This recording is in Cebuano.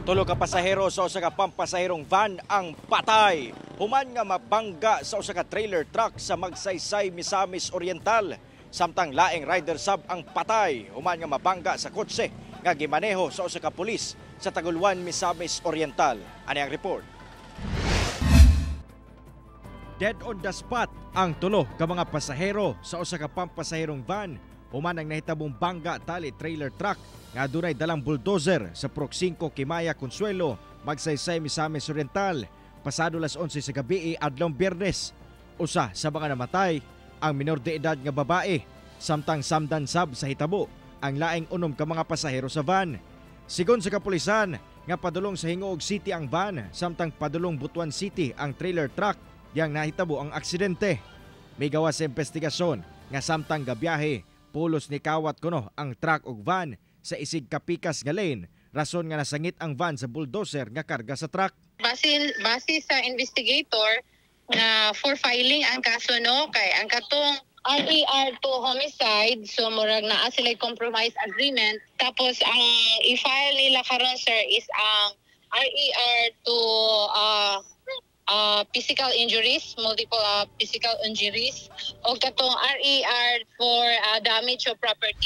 Tulo ka pasahero sa usa ka pampasaherong van ang patay human nga mabangga sa usa ka trailer truck sa Magsaysay, Misamis Oriental. Samtang laing rider sab ang patay human nga mabangga sa kotse nga gimaneho sa usa ka pulis sa Taguluan, Misamis Oriental. Ani ang report. Dead on the spot ang tulo ka mga pasahero sa usa ka pampasaherong van human ang nahitabong bangga tali trailer truck nga adunay dalang bulldozer sa Purok 5, Kimaya, Consuelo, Magsaysay, Misamis Oriental pasado las 11 sa gabi adlong Biyernes. Usa sa mga namatay ang minor de edad nga babae, samtang samdan sab sa hitabo ang laing 6 ka mga pasahero sa van. Sigon sa kapulisan, nga padulong sa Gingoog City ang van samtang padulong Butuan City ang trailer truck diyang nahitabo ang aksidente. May gawas sa investigasyon nga samtang gabiyahe, pulos ni kawat kuno ang truck ug van sa isig kapikas nga lane, rason nga nasangit ang van sa bulldozer nga karga sa truck. Base sa investigator na for filing ang kaso, no, kay ang katong RER to homicide, so murag naa sila compromise agreement. Tapos ang i-file nila karon, sir, is ang RER to physical injuries, multiple physical injuries, o katong RER for damage of property.